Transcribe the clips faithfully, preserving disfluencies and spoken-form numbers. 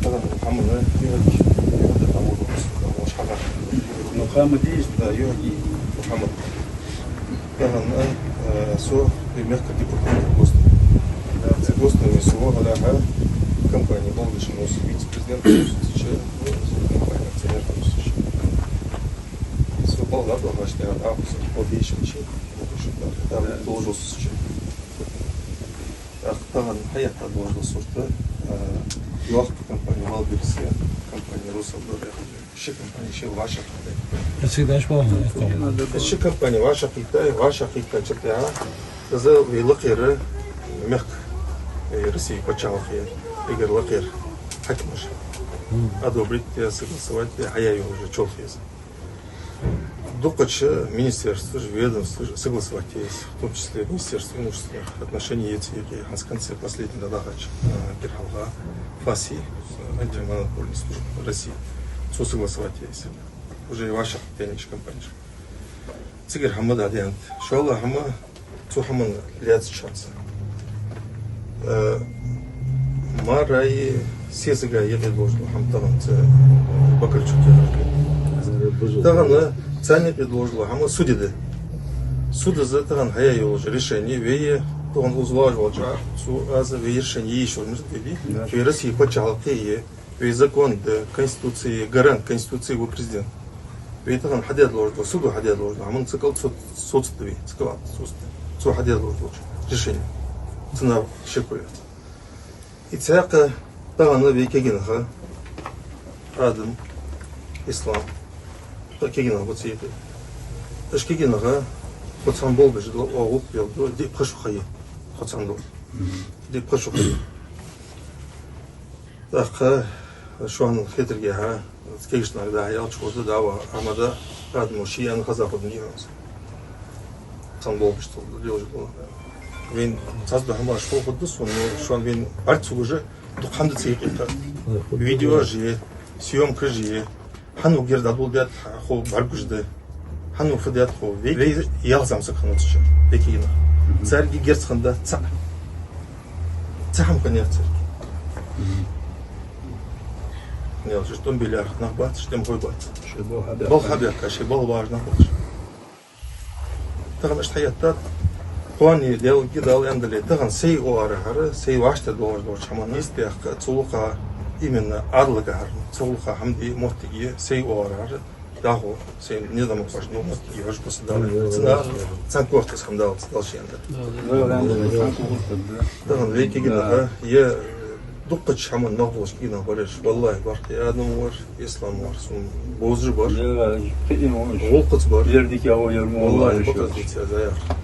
Тахан хьамана юхьиг, юхьиг да хьамана, ваш хьамана. Мухаммад из? Да, юхьиг Мухаммад. Тахан, э, со вай мехка депутат ГОСТа. Да. Цу ГОСТа вай со вахалаха компания болдашин вице-президент, компания акционер. Со балга дохаш да, август, по дешин чи, да, должность чи. ТӀаккха тахан хьаэттад вожла сурта, а, йоккха компания Валберис я, компания Росавтодор я. Ши компания ши вӀашагӀкхийттай. Эциг даш бахьан. Ши компания вӀашагӀкхийттай, вӀашагӀкхийттачул тӀехьагӀа из вай лакхера мехка, э, Россе паччахьалкхе, эггара лакхера хьакимаша одобрить даь, согласовать даь, хьаяь йола уже чолхе из. Дукхача министерстваша, ведомстваша согласовать яь я из, в том числе Министерство имущественных отношений, ЕЦИ, хӀанз в конце последний дӀадахача, э, кӀира хьалха ФАС, э, антимонопольная служба России. Цо согласовать яь я из. Уже вӀашагӀкхийттаенна компанеш. Цигара хьама дӀадаьннад. ШоллагӀа хьама цу хьамана лаьцача хана. Э, мараи сесагаи юкъе доаллаш дола хьама тахан цу Бакальчука яхача. Тахан царна юкъе доаллаш дола хьама суде да. Судаз тахан хьаяь йолаш решени, вай тахан укхаза лоархӀаш волча, цу аз вай решени йиш йолаш ма дий. Вай Россе паччахьалкхе я, вай закон да, Конституци я, гарант Конституци ва президент. Вай тахан хьадаь доаллаш дола, судо хьадаь доаллаш дола хьама цу кӀал соц-, соцаду вай, цу кӀал соцаду. Цо хьадаь доаллаш дола решени. Цунах шеко яц. И цхьаькха тахан вай кагий нах, Адам, Ислам, кагий нах ба цу юкъе. Уж кагий нах, кхо цхьана болх беш да, оаха гӀулакх беш да, диъ-пхи шу ха я кхо цхьана дола. Диъ-пхи шу ха я. ТӀаккха шоана хетаргахьа, кагийча наха дӀа-хьа аьлча, хоза да, дӀа ва, амма да, Адамо ший аьнна хоза хургда из. Цхьана болх беш ца лелаш бола. Вайна цхьацца дола хьамаш хов хургда сона, но шоана вайна бӀарга ца гуш, дукха хьама да цу юкъе. Видеош я, съёмкаш я, хьан укх герз дӀадоладаьд, хьо бӀаргагуш да. Хьан укх фу даьд хьо? Вай, вай ялх зӀамсаг хиннад цу чу, вай кагий нах. Царга герз хиннад цаӀ. Цхьа хьама хиннаяц царга. Хьанна аьлча, тӀом бе лаьрхӀа нах бац, тӀемхой бац. Шоай балха хьабаьхка. Балха хьабаьхка, шоай балха вагӀаш нах бац. Тахан иштта хьаэттад, кхоане Даьла гӀо дале, тахан сай оагӀорахьара, сай вӀаштӀехьа доагӀаш долча хьамана нийсбаьхка, цу гӀулакха именно Ӏадал гахьара, цу гӀулакха хьама де моттиг я, сай оагӀорахьара, дӀахо сай низам кхоачаш дола моттиг я, хьожа кхоса Дала. Цунах цхьан корта из хьама далац, Дала ше аьннадале. Тахан вай кагий нах, е дукхача хьаман мах болаш кагий нах бар ераш, валлахӀи, барх, е Адам вар, Ислам вар, сона бовзаш бар. ГӀулакхаца бар. ВаллахӀи, бакъ ца дийцад аз яхар.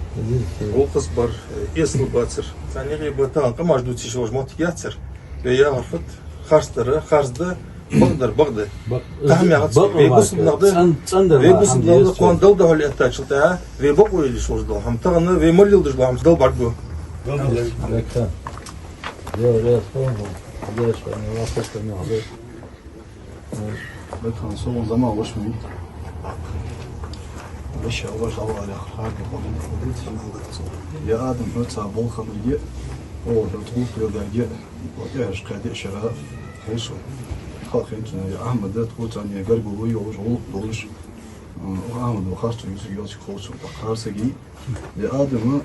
ГӀулакхаца бар, эсала бацар. Царна юкъе ба тахан къамаш дувца йиш йолаш моттиг яцар. Вай яхар фуд, харц дар харц да, бакъ дар бакъ да. Бакъ-, тахан яхац, бакъ вай бусалба нах да. ЦӀен-, цӀендар вай бусалба нах да, кхоана Дала духьал эттачул тӀехьагӀа, вай бокъо йилла йиш йолаш дола хьама. Тахан вай мел леладеш дола хьама Дала бӀаргагу. Дала бӀаргагу. Дала раьза хилва, Дала раьза хилва, Дала раьза хилва. Бетхан со вон заман ваш мин. Ваш, ваш, Аллах, Аллах, харка хобин. Я Адам, хьо цхьа болх хиннарга, о, хьо тхов хьогарга, вот, я, аш кхаде шера, хьо со. Халкъ хинчна, я Ахьмад, тхоца не гаргало йолаш, гӀулакх долаш. О, Ахьмад, харцо юсуг йолча холчу, харцаги. Я Адам,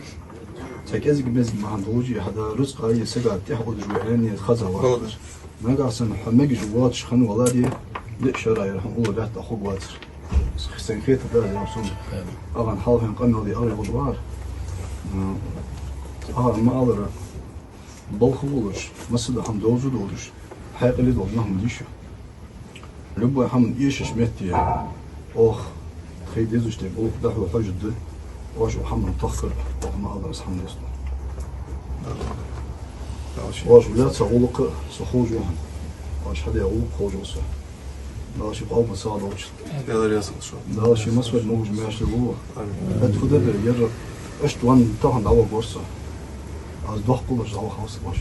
цхьа кӀезига-мезига махьан долча, хьада рузкъа е сага тӀехьа одаш ва аьнна хоза ва. Нагахь санна хьо мегаш воацаш хинна валаре, диъ шера яр хьона уллув гӀатта хургвацар. Сайна хетаргда аз, я сона. Аган хьалхен къамаьл де ара гӀуж вар. Аган ма алара, балха волаш, массадола хьама довза долаш, хьаькъале долаш нах ма дий шо. Любой хьама эшаш метте, оаха тхоай дезача тайпара гӀулакх дӀахьо хьожаргда, оаш укх хьаман тахкар, оаха ма аллара аз хьама деза. Оаш лаьца гӀулакх со ховш ва хьона. Оаш хьадаь гӀулакх ховш ва со. Дала ший къовла сагӀа долча. Дала раьза хилва шоана. Дала ший массавар могаш-маьрша лулва. Амин. ХӀаьта фу дар, ер иштта ван тахан дӀавахар со. Аз дохкалаш дӀавахав со оаш.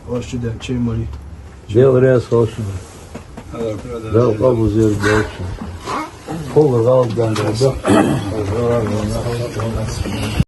Оаш чу ден чей мари. Дала раьза хилва шоана. Дала къоабал зе йойла шун. Ховлар гӀалат дан да.